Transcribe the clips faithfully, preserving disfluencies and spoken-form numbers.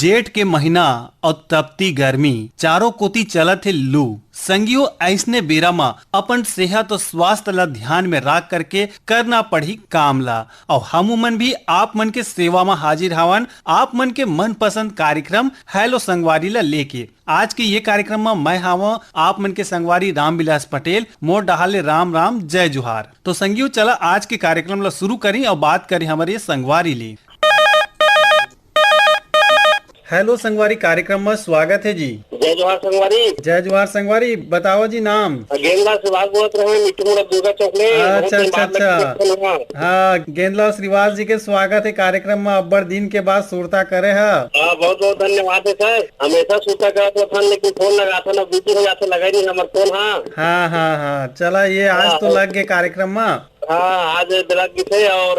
जेठ के महीना अउ तपती गर्मी, चारों कोती चलत हे लू। संगियो, अइसने बेरा म अपन सेहत अउ स्वास्थ्य ला ध्यान में राख करके करना पड़ही काम ला। अउ हम उमन भी आप मन के सेवा म हाजिर हावन, आप मन के मनपसंद कार्यक्रम हेलो संगवारी ला लेके। आज के ये कार्यक्रम म मैं हावं आप मन के संगवारी रामविलास पटेल। मोर डहार ले राम राम, जय जोहार। तो संगियो, चला आज के कार्यक्रम ला शुरू करी अउ बात करी हमर ये संगवारी ले। हेलो संगवारी, कार्यक्रम में स्वागत है जी। जय जोहार संगवारी। जय जोहार संगवारी, बताओ जी नाम। गेंदला श्रीवास बोलत रहे, मिट्टी मुड़ा दुर्गा चौक ले। अच्छा, बहुत दिन अच्छा, बाद अच्छा। लगे फोन हुआ। हाँ, गेंदला श्रीवास जी के स्वागत है कार्यक्रम में। अब्बड़ दिन के बाद सुरता करे है। हाँ, बहुत बहुत धन्यवाद है सर। हमेशा सुरता करत रथन, लेकिन फोन लगाथन, अब बिजी हो जाथे, लगा ही नहीं हमर फोन। हाँ। हाँ, हाँ, हाँ, चला ये आज हाँ, तो हाँ। लग गए कार्यक्रम में। हाँ, आज लग गई थे। और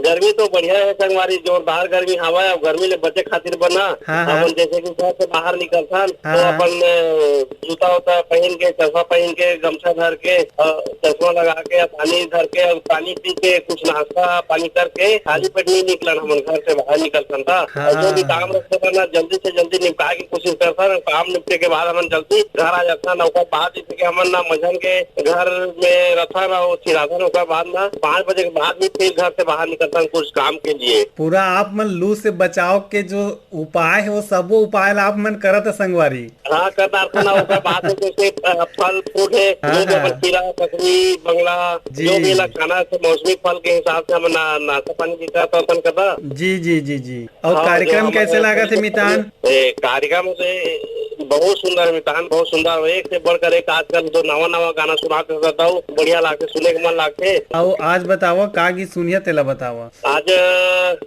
गर्मी तो बढ़िया है संगवारी, जोरदार गर्मी हवा है। और गर्मी ले बचे खातिर बना हाँ, हाँ। अपन जैसे कि घर से बाहर निकलथन तो हाँ, हाँ। अपन अ, जूता उता पहन के, चश्मा पहन के, गमछा धर के, अ, चश्मा लगा के, पानी धर के और पानी पी के, कुछ नाश्ता पानी करके खाली पेट नहीं निकलन, हमन घर से बाहर निकलथन था। हाँ। और जो भी काम रखे बना, जल्दी से जल्दी निपटा के कोशिश करथन। काम निपटे के बाद हमन जल्दी घर आ जाथन। ओकर बाद जैसे कि हमन ना मझन के घर में रथन अउ चिराथन, ओकर बाद ना पाँच बजे के बाद भी फिर घर से बाहर निकलथन कुछ काम के लिए। पूरा आप मन लू से बचाव के जो उपाय है, वो सबो उपाय ला आप मन करत है संगवारी। हाँ, करत रथन ना, ओकर बाद में जैसे, अ, फल फ्रूट है, हाँ, जो भी हाँ। अपन खीरा, ककड़ी, बंगला, जी। जो भी ला खाना है, तो मौसमी फल के हिसाब से हमन ना, नाश्ता पानी भी करत रथन करता। जी, जी, जी, जी। और हाँ, कार्यक्रम जो कैसे हमारे लागत है मितान? ए, कार्यक्रम से बहुत सुंदर मितान, बहुत सुंदर। एक से बढ़कर एक आजकल जो नवा नवा गाना सुनात रहता हूँ, बढ़िया लागथे, सुने के मन लागथे। आओ, आज बतावा, का गीत सुनिया, तेला बतावा। आज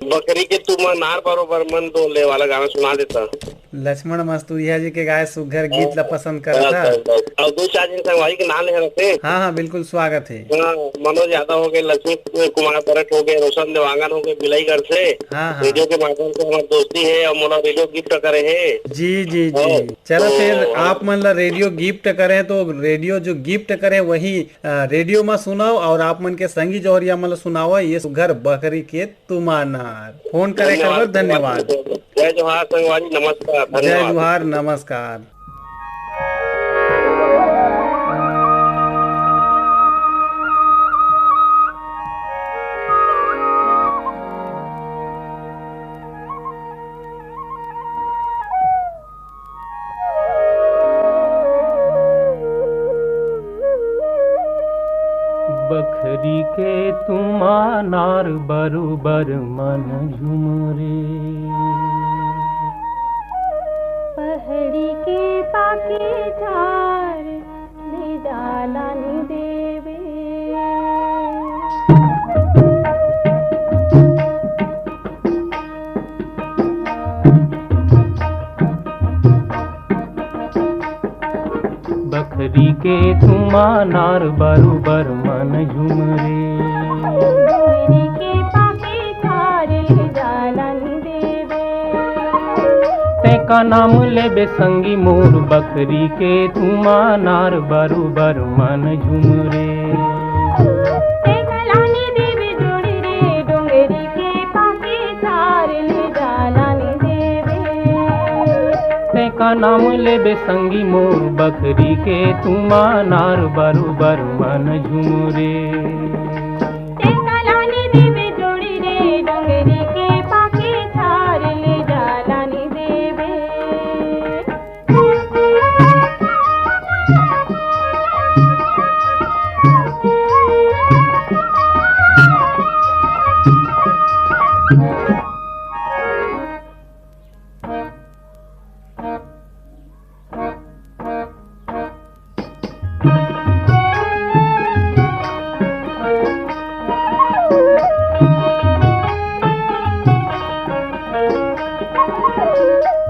बकरी के तुम नार बरोबर मन डोले वाला गाना सुना देता। लक्ष्मण मस्तुरिया जी के गाए सुघर गीत ला पसंद करत बस, हा। बस, बस। और दो चार जन संगवारी के नाम ले रहते। हाँ, हाँ, बिल्कुल स्वागत है। हाँ, मनोज यादव हो गए, लक्ष्मी कुमार बरट हो गए, रोशन देवांगन हो गए, बिलाईगढ़ से। हाँ, हाँ। रेडियो के माध्यम से हमार दोस्ती है और मोला रेडियो गिफ्ट करे है। जी, जी, जी। हाँ। चलो तो फिर हम आप मन ला रेडियो गिफ्ट करे तो रेडियो जो गिफ्ट करे वही, अ, रेडियो में सुनाओ और आप मन के संगी जौहरिया मन ला सुनाओ ये सुघर बकरी के तुमानार। फोन करे के बर धन्यवाद। धन्यवाद। जय जोहार संगवारी, नमस्कार, जय धन्यवाद। जोहार, नमस्कार। बखरी के तुमानार बरोबर मन झुमरे। पहड़ी के पाके झार ले जाला नी देवे। बखरी के तुमानार बरोबर मन झुमरे। बखरी के पाके झार ले जालन देवे। तेका नाम लेबे संगी मोर, बखरी के तुमानार बरोबर मन झुमरे। तेका लाने देवे जोड़ी रे, डोंगरी के पाके झार ले जालन देवे। तेका नाम लेबे संगी मोर, बखरी के तुमानार बरोबर मन झुमरे। तेका लाने देवे जोड़ी रे, डोंगरी के पाके झार ले जालाने देवे।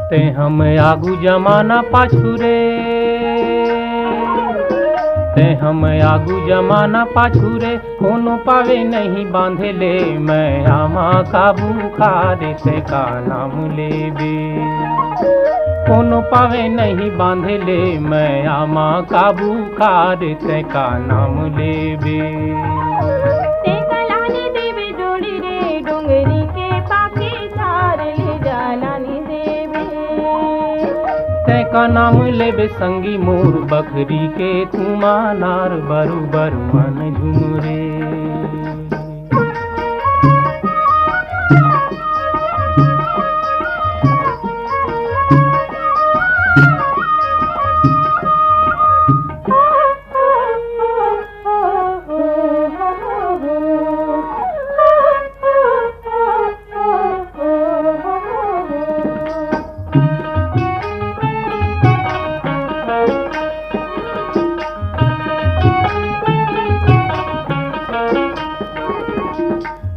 ते हम आगू जमाना पाछू रे, ते हम आगू जमाना पाछू रे, कोनो पावे नहीं बांधे ले, मैं आमा काबू खारे ते का नाम लेबे। कोनो पावे नहीं बांधे ले, मैं आमा काबू खारे ते का नाम लेबे। ते का लाने देबे जोड़ी रे, डोंगरी के पाके झार ले जालाने देबे। तैं का नाम लेबे संगी मोर, बखरी के तुमा नार, बरू बरू मन झुमरे।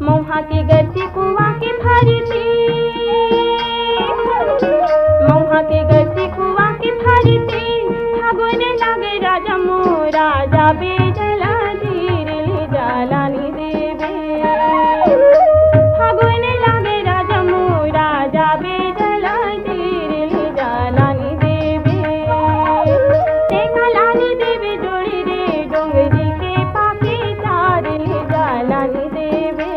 मउहा के गरती कुआँ के भरती, मउहा के गरती कुआँ के भरती, फागुन लागे राजा मोरा, जाबे जला धीर ले जाला नी देबे। फागुन लागे राजा मोरा, जाबे जला धीर ले जाला नी देबे। तेका लानी देबे जोड़ी रे, डोंगरी के पाके तार ले जाला नी देबे।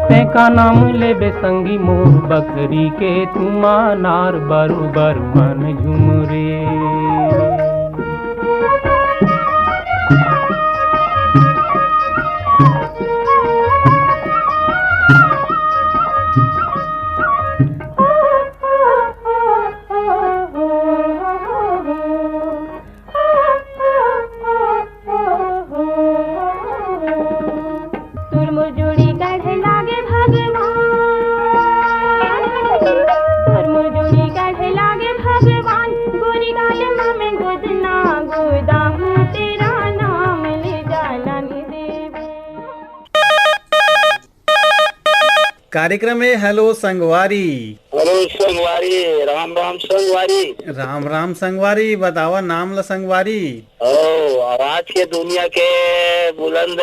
तैं का नाम लेबे संगी मोर, बखरी के तुमा नार, बरू बरू मन झुमरे। तुरमुर जुड़ी गढ़े लागे भगवान, तुरमुर जुड़ी गढ़े लागे भगवान, गोरी गाल में गोदना गोदाम, तेरा नाम ले जाला नी देबे। कार्यक्रम हे हेलो संगवारी। हेलो संगवारी, राम राम संगवारी। राम राम संगवारी, बतावा नाम ला संगवारी। ओ, आवाज के दुनिया के बुलंद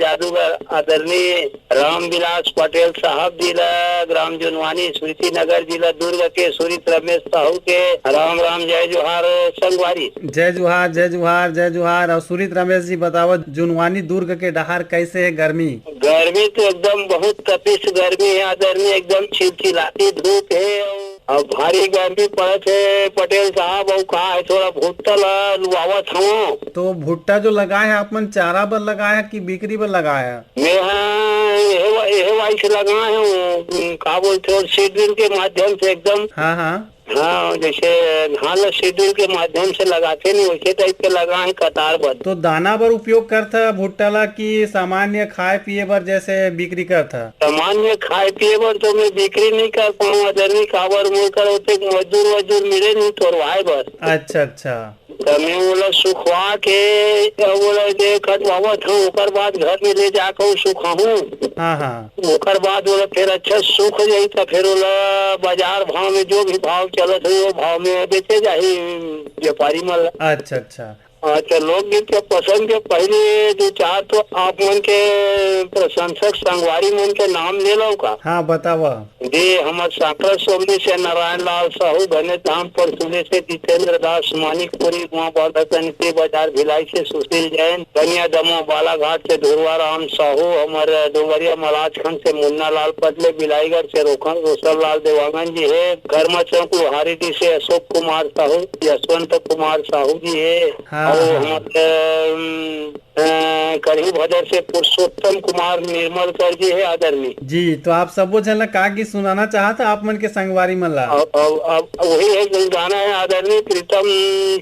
जादूगर आदरणीय रामविलास पटेल साहब जी ला, ग्राम जुनवानी, सुरती नगर, जिला दुर्ग के सुरित रमेश साहू के राम राम, जय जोहार संगवारी। जय जोहार, जय जोहार, जय जोहार। अउ सुरित रमेश जी, बतावा जुनवानी दुर्ग के डहार कैसे हे गर्मी? गर्मी तो एकदम बहुत तपिस गर्मी हे आदरणीय, एकदम चिलचिलाती धूप हे। अब भारी गर्मी पड़त हे पटेल साहब, अउ का हे, थोड़ा भुट्टा ला लुआवत हवं। तो भुट्टा जो लगाए हे आप मन, चारा बर लगाए हे कि बिक्री बर लगाए हे? मैं हा एहे वा-, एहे वाई से लगाए हवं, का बोलथे, अउ seed drill के माध्यम से एकदम। हाँ, हाँ। हाँ, जैसे धान ला seed drill के माध्यम से लगाथे नी, वैसे type के लगाए हे कतार बर। तो दाना बर उपयोग करथा भुट्टा ला कि सामान्य खाए पिए बर जैसे बिक्री करथा? सामान्य खाए पिए बर तो मैं बिक्री नहीं कर पाऊँ आदरणीय, काबर मोर कर ओतेक मजदूर वजदूर मिले नहीं तोरवाए बर। अच्छा, अच्छा। त मैं ओला सुखवा के, ओला जे कटवावत हूँ, ओकर बाद घर में ले जाके सुखाहूँ। हाँ, हाँ। ओकर बाद ओला फिर अच्छा सूख जाही, त फिर ओला बाजार भाव में जो भी भाव चलत होही, वो भाव में बेचे जाही व्यापारी मन ला। अच्छा, अच्छा। अच्छा, लोकगीत के पसंद के पहले दो चार तो आप मन के प्रशंसक संगवारी मन के नाम ले लव का? हाँ, बतावा। जी, हमर सांकरा सोमनी से नारायण लाल साहू, घने धाम परसुले से जितेंद्र दास, मानिकपुरी, गुआ बांधा समिति बाजार भिलाई से सुशील जैन, कनिया दमोह बालाघाट से धुरवा राम साहू, हमर डोंगरिया महाराजगंज से मुन्ना लाल पटले, बिलाईगढ़ से रोखन रोशन लाल देवांगन जी हे, कर्मा चौक लोहारी डी से अशोक कुमार साहू, यशवंत कुमार साहू जी हे, हाँ, अउ हाँ। हमर, अम, अ, कढ़ी भदर से पुरुषोत्तम कुमार निर्मल कर जी हे आदरणीय। जी, तो आप सबो झन ला का गीत सुनाना चाहत हे आप मन के संगवारी मन ला? अब, अब, अब वही है जो गाना है आदरणीय प्रीतम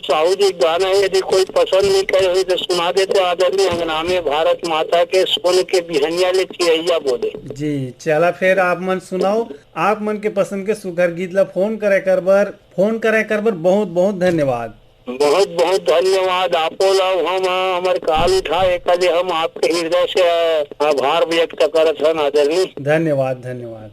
साहू जी गाना है, यदि कोई पसंद नहीं करे हो तो सुना देते आदरणीय। अंगना में भारत माता के सोन के बिहनिया ले चिड़ैया बोले। जी, चला फिर आप मन सुनाओ आप मन के पसंद के सुघर गीत ला। फोन करे कर बर, फोन करे कर बर बहुत बहुत धन्यवाद। बहुत बहुत धन्यवाद आपो ला। हम हमर काल उठा एकर ले हम आपके हृदय से आभार व्यक्त करत हन आदरणीय। धन्यवाद, धन्यवाद।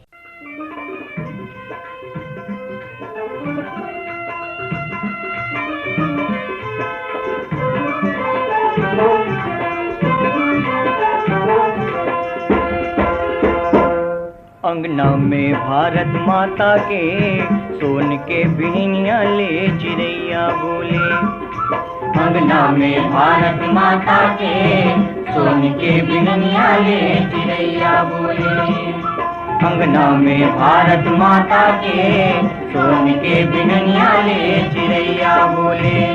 अंगना में भारत माता के सोन के बिहनिया ले चिड़ैया बोले। अंगना में भारत माता के सोन के बिहनिया ले चिड़ैया बोले। अंगना में भारत माता के, सोन के बिहनिया ले चिरैया बोले।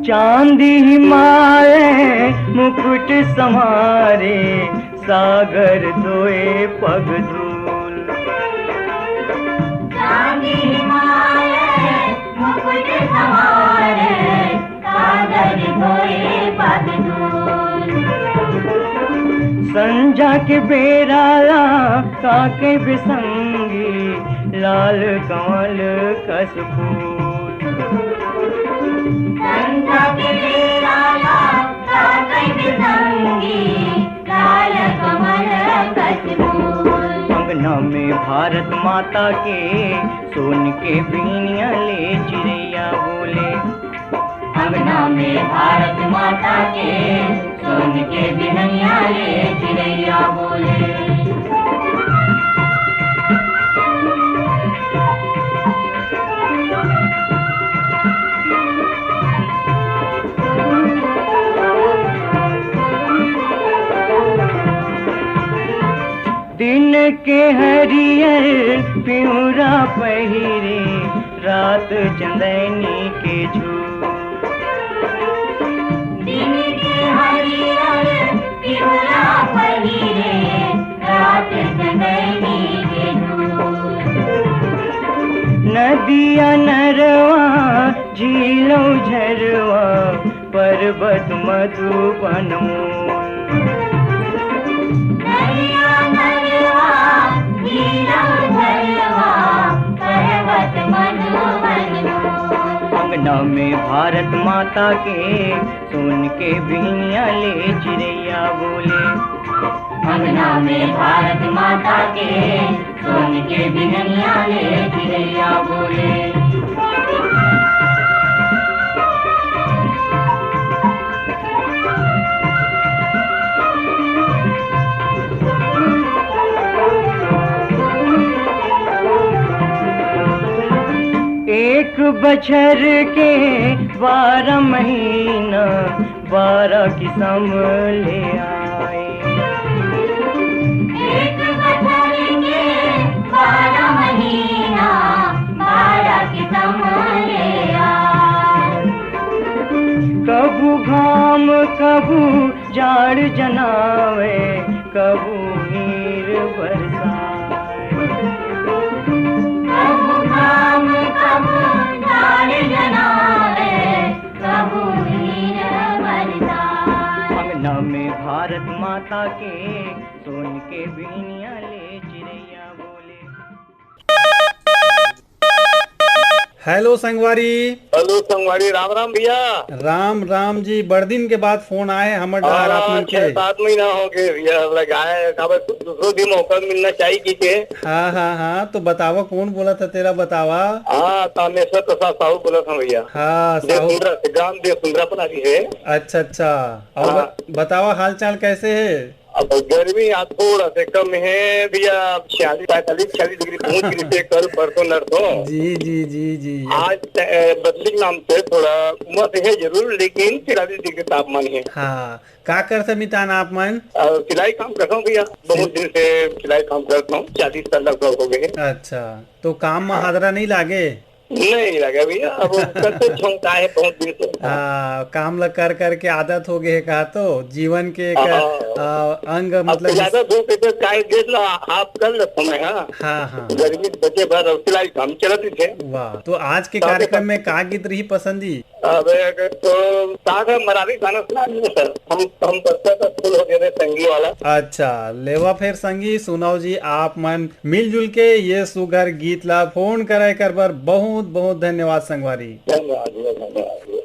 चांदी हिमालय मुकुट संवारे, सागर धोए पग धूल। चांदी हिमालय मुकुट संवारे, सागर धोए पग धूल। संझा के बेरा ला काके बिसंगी, लाल कमल कस फूल। संझा के बेरा ला काके बिसंगी, लाल कमल कस फूल। अंगना में भारत माता के, सोन के बिहनिया ले चिरैया बोले। अंगना में भारत माता के, सोन के बिहनिया ले चिरैया बोले। दिन के हरियर पिंवरा पहिरे, रात चंदैनी के झूल। दिन के हरियर पिंवरा पहिरे, रात चंदैनी के झूल। नदिया नरवा झीलौ झरवा, पर्वत मधुबन मोल। नदिया नरवा झीलौ झरवा, पर्वत मधुबन मोल। अंगना में भारत माता के, सोन के बिहनिया ले चिरैया बोले। अंगना में भारत माता के, सोन के बिहनिया ले चिरैया बोले। एक बछर के बारह महीना, बारह किसम ले आए। एक बछर के बारह महीना, बारह किसम ले आए। कभू घाम, कभू जाड़ जनावे, कभू नीर बरसाए। कभू घाम, कभू जाड़ जनावे, कभू नीर बरसाए। अंगना में भारत माता के, सोन के बिहनिया ले चिरैया बोले। हेलो संगवारी। हेलो संगवारी, राम राम भैया। राम राम जी, बड़ दिन के बाद फोन आए हमर डहर आप हाँ, मन के। छह सात महीना हो गए भैया, लगाए, काबर दूसरो दिन मौका मिलना चाहिए कि के। हाँ, हाँ, हाँ, तो बतावा, कौन बोलत हे तेला बतावा? हाँ, तामेश्वर प्रसाद साहू बोलत हूँ भैया। हाँ, साहू। देसुंदरा से, ग्राम देसुंदरा पलारी है। अच्छा, अच्छा। और हाँ। ब-, बतावा, हाल चाल कैसे है? अब गर्मी आज थोड़ा से कम है भैया, छियालीस, पैंतालीस, छियालीस डिग्री पहुंच गई थी कल परसों नरसों। जी, जी, जी, जी। आज त-, बदली के नाम से थोड़ा उमस है जरूर, लेकिन छियालीस डिग्री तापमान है। हाँ, का करथे मितान आप मन? अ, सिलाई काम करता हूँ भैया, बहुत दिन से सिलाई काम करता हूँ, चालीस साल लगभग हो गए हैं। अच्छा, तो काम में हाजिरा नहीं लागे? नहीं लगा भैया, अब वो करते झोंका है बहुत दिन से। हाँ, काम ला कर करके आदत हो गए का, तो जीवन के एक, हाँ। आ, अंग, अब मतलब, ज्यादा धूप है तो काय गेट ला आप कर ले समय, हाँ। हाँ, हाँ। गर्मी बचे भर और सिलाई काम चलत ही थे। वाह, तो आज के काम कार्यक्रम में का गीत रही पसंदी? अबे, तो सागर मराठी गाना सुना दीजिए सर। हम, हम बच्चा का फूल हो गए रे संगी वाला। अच्छा, लेवा फिर संगी, सुनाओ जी, आप मन मिलजुल के ये सुघर गीत ला फोन करे कर बर बहुत बहुत धन्यवाद संगवारी। धन्यवाद भैया, धन्यवाद भैया।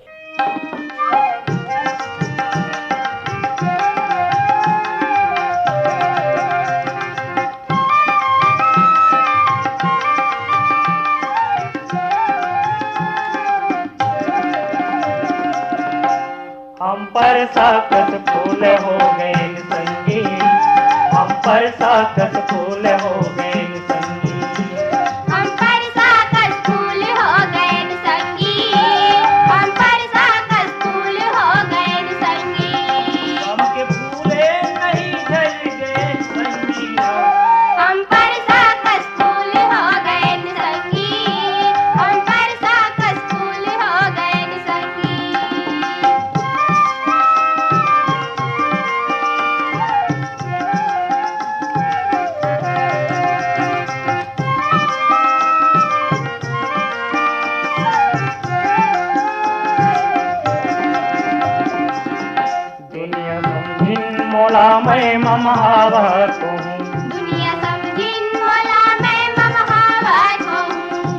हम परसा कस फूल हो गए संगी, हम परसा कस फूल हो गए। मोला मैं ममहावत हूँ। दुनिया समझिन मोला मैं ममहावत हूँ।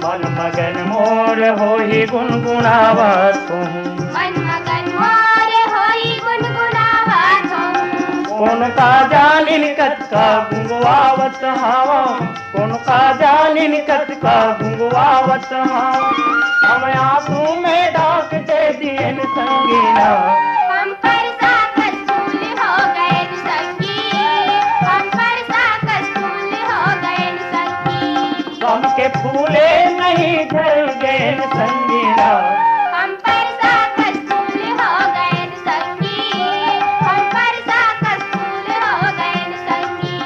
मन मगन मोर होही गुनगुनावत हूँ। मन मगन मोर होही गुनगुनावत हूँ। कोन का जानिन कतका गुंगवावत हवँ। कोन का जानिन कतका गुंगवावत हवँ। हम आंसू में डाक दे दिएन संगीना। हम परसा कस फूल हो गएन संगी। हम परसा कस फूल हो गएन संगी। गम के फूले नहीं झर गएन संगीना। हम परसा कस फूल हो गएन संगी। हम परसा कस फूल हो गएन संगी।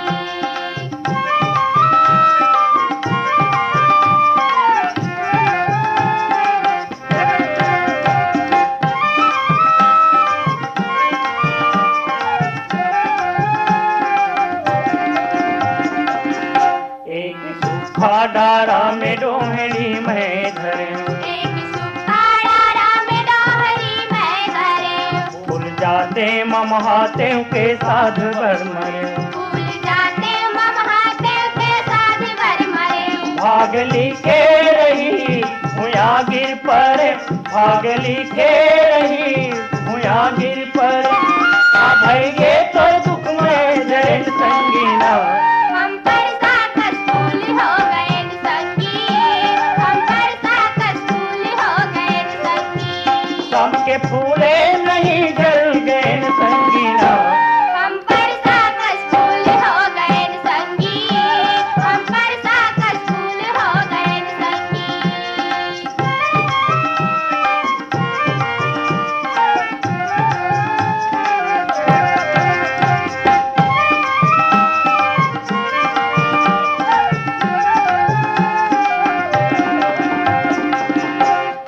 एक सूखा डारा में डोहड़ी मैं धरे। एक सूखा डारा में डोहड़ी मैं धरे। फूल जाते ममहाते के साध बर मरे। फूल जाते ममहाते के साध बर मरे। भाग लिखे रही भुया गिर परे। भाग लिखे रही भुया गिर परे। आ भइगे तो दुख में जरेन संगीना। हम परसा कस फूल हो गएन संगी। हम परसा कस फूल हो गएन संगी। गम के फूले नहीं जल गएन संगीना। हम परसा कस फूल हो गएन संगी। हम परसा कस फूल हो गएन संगी।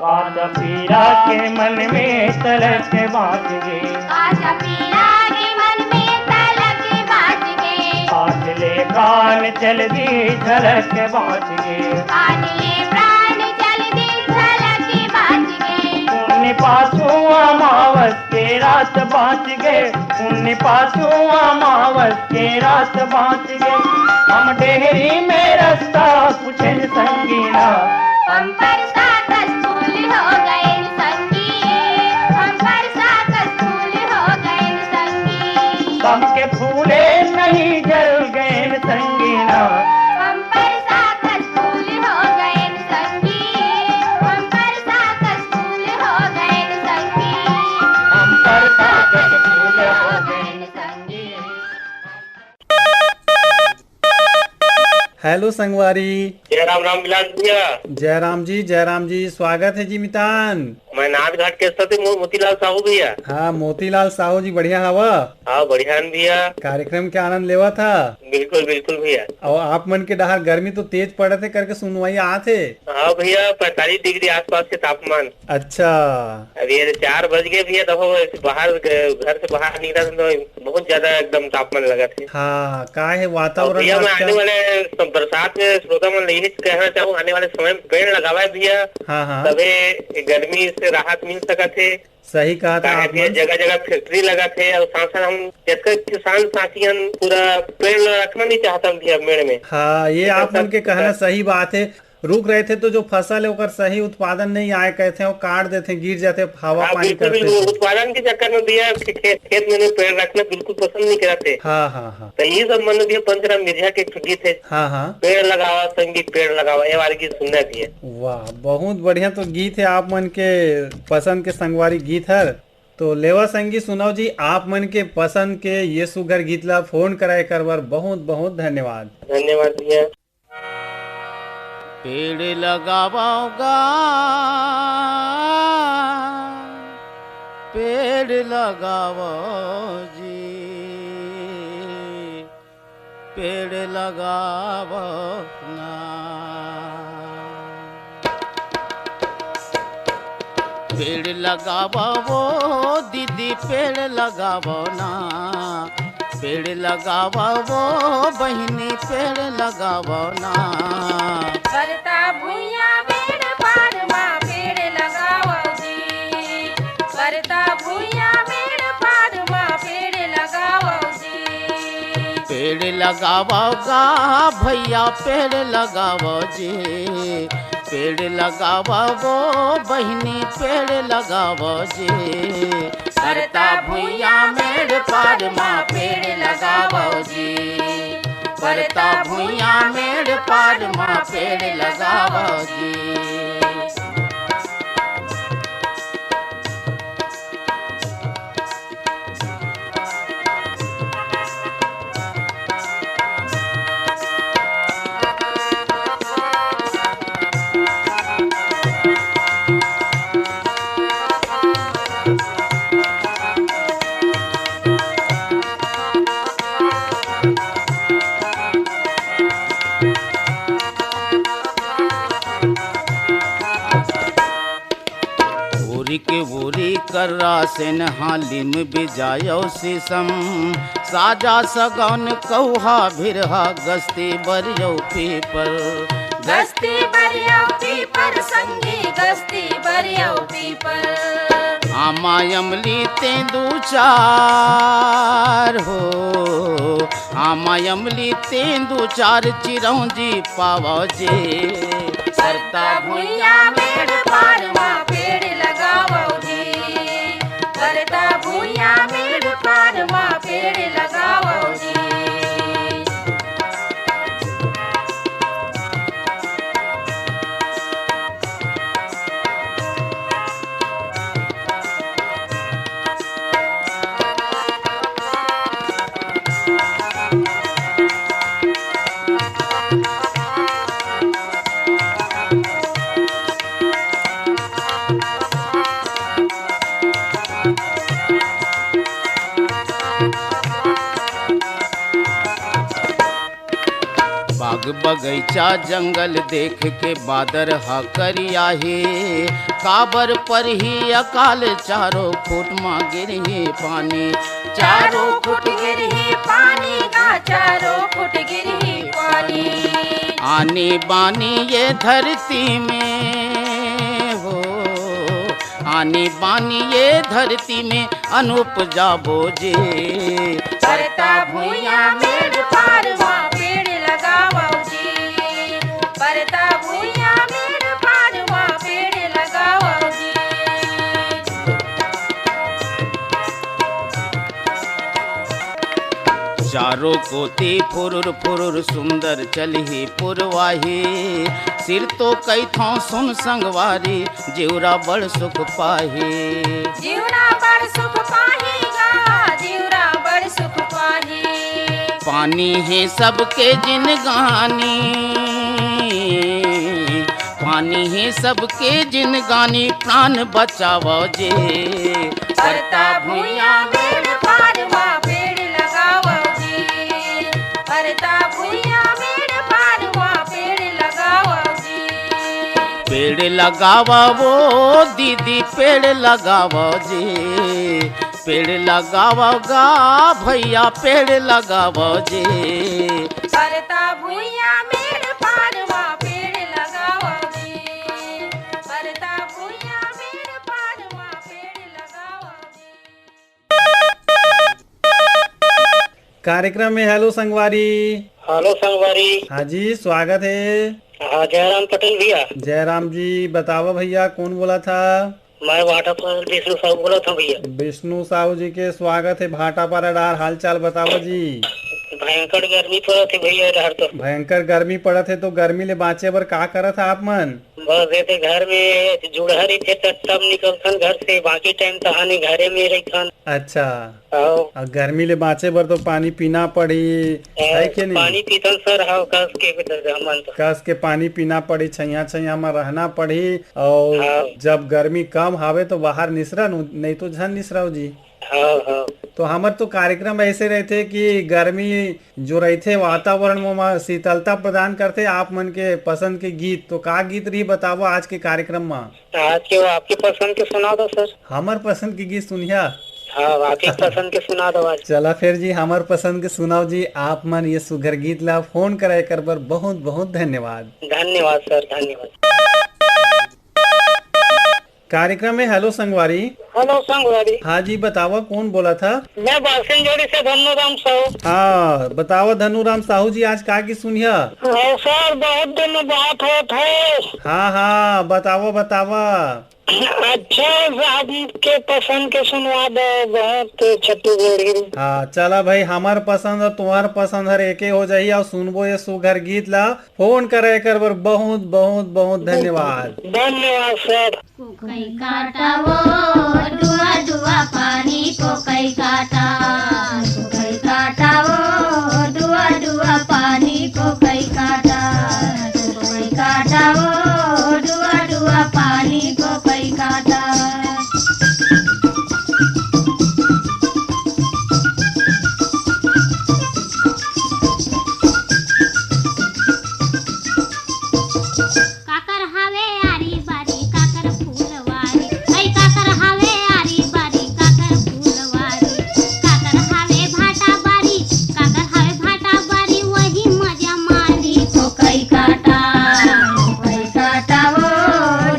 कांच पीरा के मन में तलक बांच गे। कांच पीरा के मन में तलक बांच गे। कांच ले प्राण चल दी झलक बांच गे। कांच ले प्राण चल दी झलक बांच गे। पुण्य पासु अमावस के रात बांच गे। पुण्य पासु अमावस के रात बांच गे। हम डेहरी में रस्ता पूछेन संगीना। हम परसा कस फूल हो गएन संगी। हम परसा कस फूल हो गएन संगी। गम के फूले नहीं जल गएन संगीना। हम परसा कस फूल हो गएन संगी। हम परसा कस फूल हो गएन संगी। हम परसा कस फूल हो गएन संगी। हेलो संगवारी। जय राम राम विलास भैया। जय राम जी, जय राम जी, स्वागत है जी मितान। मैं नाथ घाट के सती मो-, मोतीलाल साहू भैया। हाँ, मोतीलाल साहू जी, बढ़िया हवा? हाँ, बढ़िया हन भैया। कार्यक्रम के आनंद लेवत हा? बिल्कुल, बिल्कुल भैया। अउ आप मन के डहार गर्मी तो तेज पड़त हे करके सुनवाई आत हे। हाँ भैया, पैंतालीस डिग्री आसपास के तापमान। अच्छा। अब ये चार बज गए भैया, देखो, ऐसे बाहर ग-, घर से बाहर निकला था तो बहुत ज्यादा एकदम तापमान लगा थे। हाँ, का है और वातावरण भैया, मैं आजकल आने वाले सब बरसात में श्रोता मन ले यही कहना चाहूँ, आने वाले समय में पेड़ लगावा है भैया, हाँ, हाँ। तबे गर्मी से राहत मिल सकत है। सही कहा था काहे आप भैया, मन। जगह जगह फैक्ट्री लगा थे और साथ साथ हम जतका किसान साथी हन पूरा पेड़ ल रखना नहीं चाहता भैया मेड़ में। हाँ, ये एकर आप मन सब के कहना सही बात है। रुख रहिथे तो जो फसल है ओकर सही उत्पादन नहीं आए कहथे, वो काट देथे, गिर जाथे, हवा हाँ, पानी बिल्कुल, करथे बिल्कुल। तो। उत्पादन के चक्कर में भैया खे-, खेत, खेत में पेड़ रखना बिल्कुल पसंद नहीं करते। हाँ, हाँ, हाँ। तो ये सब मन भैया पंचराम मिर्झा के एक ठो गीत है, हाँ, हाँ। पेड़ लगावा संगी पेड़ लगावा, ये वाले गीत सुनना भैया। वाह, बहुत बढ़िया तो गीत है आप मन के पसंद के संगवारी गीत हर। तो लेवा संगी सुनव जी आप मन के पसंद के ये सुघर गीत ला फोन कराए कर बर बहुत बहुत धन्यवाद। धन्यवाद भैया। पेड़ लगावव गा, पेड़ लगावव जी, पेड़ लगावव ना। पेड़ लगावव ओ दीदी, पेड़ लगावव ना। पेड़ लगावव ओ बहिनी, पेड़ लगावव ना। परता भुइयां मेड़ पार मा पेड़ लगावव जी। परता भुइयां मेड़ पार मा पेड़ लगावव जी। पेड़ लगावो गा भैया, पेड़ लगावो जी, पेड़ लगावो वो बहिनी, पेड़ लगावो जी। परता भुइयां मेड़ पार मा पेड़ लगावो जी, परता भुइयां मेड़ पार मा पेड़ लगावो जी। ओरी के ओरी कर्रा सेन हालिम बिजायो सीसम, साजा सगौन कौहा भिरहा गस्ती बरियो पीपर। गस्ती बरियो पीपर संगी, गस्ती बरियो पीपर। आमा अमली तेंदू चार हो, आमा अमली तेंदू चार चिरौंजी पावो जी। परता भुइयां मेड़ पार मा पेड़ लगावो जी, परता भुइयां मेड़ पार मा पेड़ लगावो जी। बाग बगैचा जंगल देख के बादर ह करिया हे, काबर परही अकाल चारों खुट मा गिरही पानी। चारों खुट गिरही पानी गा, चारों खुट गिरही पानी। आनी बानी ये धरती में हो, आनी बानी ये धरती में अनुपजाबो जी। परता भुइयां मेड़ पार मा पेड़ लगावो जी, परता भुइयां मेड़ पार मा पेड़ लगावो जी। चारों कोती फुरुर फुरुर सुंदर चलही पुरवाही, सिर तो कइथों सुन संगवारी, जिउरा बड़ सुख पाही। जिउरा बड़ सुख पाही गा, जिउरा बड़ सुख पाही। पानी हे सबके जिनगानी, पानी हे सबके जिनगानी, प्राण बचावो जी। परता भुइयां मेड़ पार मा पेड़ लगावो जी, परता भुइयां मेड़ पार मा पेड़ लगावो जी। पेड़ लगावो वो दीदी, पेड़ लगावो जी, पेड़ लगावो गा भैया, पेड़ लगावो जी। परता भुइयां मेड़ पार मा पेड़ लगावो जी, परता भुइयां मेड़ पार मा पेड़ लगावो जी। कार्यक्रम में हेलो संगवारी। हेलो संगवारी। हाँ जी, स्वागत है। हाँ, जयराम पटेल भैया। जयराम जी, बतावा भैया, कौन बोला था? मैं भाटापारा विष्णु साहू बोला था भैया। विष्णु साहू जी के स्वागत है भाटापारा डार। हाल चाल बतावा जी। भयंकर गर्मी पड़त है भैया, इधर तो। भयंकर गर्मी पड़त है, तो गर्मी ले बाँचे बर का करत है आप मन? बस ये घर में जुड़हरी थे, तब निकलथन घर से, बाकी टाइम तहानी घरे में रहिथन। अच्छा। हाँ। अउ गर्मी ले बाँचे बर तो पानी पीना पड़ही, है के नहीं? पानी पीथन सर, हाँ, कस के भी दे दे हमन तो। कस के पानी पीना पड़ही, छैया छैया में रहना पड़ही। अउ हाँ। जब गर्मी कम हावे तो बाहर निसरन, नहीं तो झन निसरव जी। हाँ, हाँ। तो हमर तो कार्यक्रम ऐसे रहथे कि गर्मी जो रहिथे वातावरण म, म शीतलता प्रदान करथे। आप मन के पसंद के गीत, तो का गीत रही बतावो आज के कार्यक्रम म? आज के वो आपके पसंद के सुना दो सर। हमर पसंद के गीत सुनिया। हाँ, आपके पसंद के सुना दो आज। चला फिर जी, हमर पसंद के सुनाओ जी। आप मन ये सुघर गीत ला फोन करा एकर बर बहुत बहुत धन्यवाद। धन्यवाद सर, धन्यवाद। कार्यक्रम में हेलो संगवारी। हेलो संगवारी। हाँ जी, बतावा, कौन बोला था? मैं बासिंजोड़ी से धनुराम साहू। हाँ, बतावा धनुराम साहू जी, आज का गीत सुनिया? हाँ सर, बहुत दिन में बात होत है। हाँ हाँ, बतावा बतावा। अच्छा, आपके पसंद के सुनवा दे, बहुत छत्तीसगढ़ी। हाँ, चला भाई, हमर पसंद और तुम्हार पसंद हर एके हो जाही। और सुनबो ये सुघर गीत ला, फोन करे कर बर बहुत बहुत बहुत धन्यवाद। धन्यवाद सर। कुकई काटा वो डुआ डुआ पानी, कुकई काटा, कुकई काटा वो डुआ डुआ पानी, कुकई काटा, कुकई काटा वो डुआ डुआ पानी, कुकई काटा। काकर हावे आरी बारी, काकर फूलवारी, ऐ काकर हावे आरी बारी, काकर फूलवारी, काकर हावे भाटा बारी, काकर हावे भाटा बारी, वही मजा मारी। कोकई काटा, कोकई काटा वो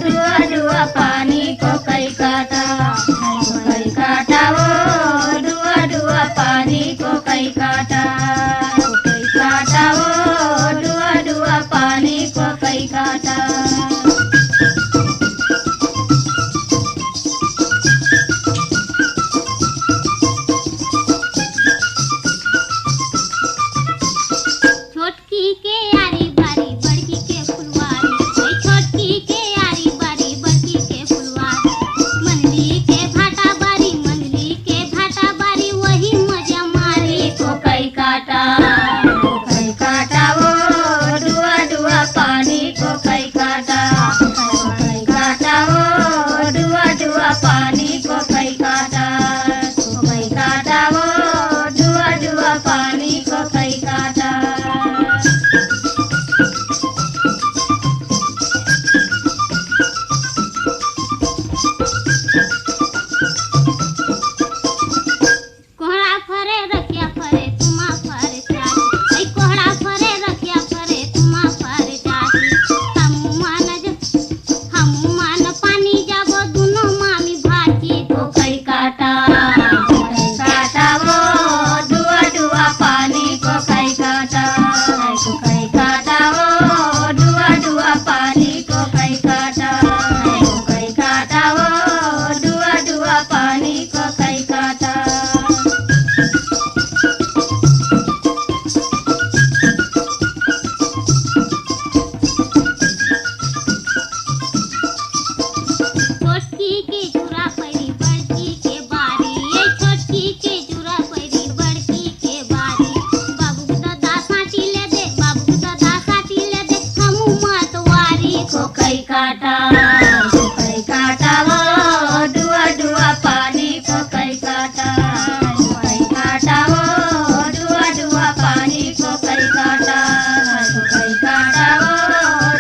डुआ डुआ पानी, कोकई काटा, कोकई काटा वो डुआ डुआ पानी, कोकई काटा, कोकई काटा वो डुआ डुआ पानी, कोकई काटा। छोटकी के आरी बारी, बड़की के फुलवारी, ओए छोटकी के आरी बारी, बड़की के फुलवारी, मंदली के भाटा बारी, मंदली के भाटा बारी, वही मजा मारी। कोकई काटा, कोकई काटा वो डुआ डुआ पानी, कोकई काटा, कोकई काटा वो डुआ डुआ पानी, कोकई काटा, कोकई काटा वो डुआ डुआ पानी, कोकई काटा। कोहड़ा फरे, रखिया फरे, तुमा फरे चाही। ऐ कोहड़ा फरे, रखिया फरे, तुमा फरे चाही। हमू मन ज-, हमू मन पानी जाबो, दुनो मामी भाची। कोकई काटा, कोकई काटा वो, डुआ डुआ पानी, कोकई काटा, कोकई काटा वो, डुआ डुआ पानी, कोकई काटा, कोकई काटा वो, डुआ डुआ पानी, कोकई काटा। छोटकी के चूरा पैरी, बड़की के बारी, ये छोटकी के चूरा पैरी, बड़की के बारी। बाबू दादा साटी ले दे, बाबू दादा साटी ले दे, हमू मतवारी। कोकई काटा, कोकई काटा वो, डुआ डुआ पानी, कोकई काटा, कोकई काटा वो, डुआ डुआ पानी, कोकई काटा, कोकई काटा वो,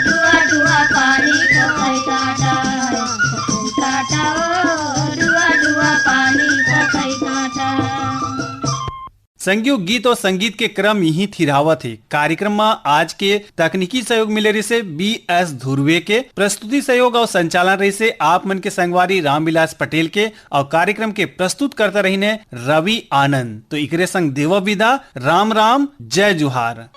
डुआ डुआ पानी, कोकई काटा, कोकई काटा वो, डुआ डुआ पानी, कोकई काटा। संगियो, गीत और संगीत के क्रम यहीं थिरावत हे। कार्यक्रम म आज के तकनीकी सहयोग मिले रिहिसे बी एस धुर्वे के, प्रस्तुति सहयोग और संचालन रिहिसे आप मन के संगवारी रामविलास पटेल के, और कार्यक्रम के प्रस्तुतकर्ता रहिने रवि आनंद। तो इकरे संग देवा विदा, राम राम, जय जोहार।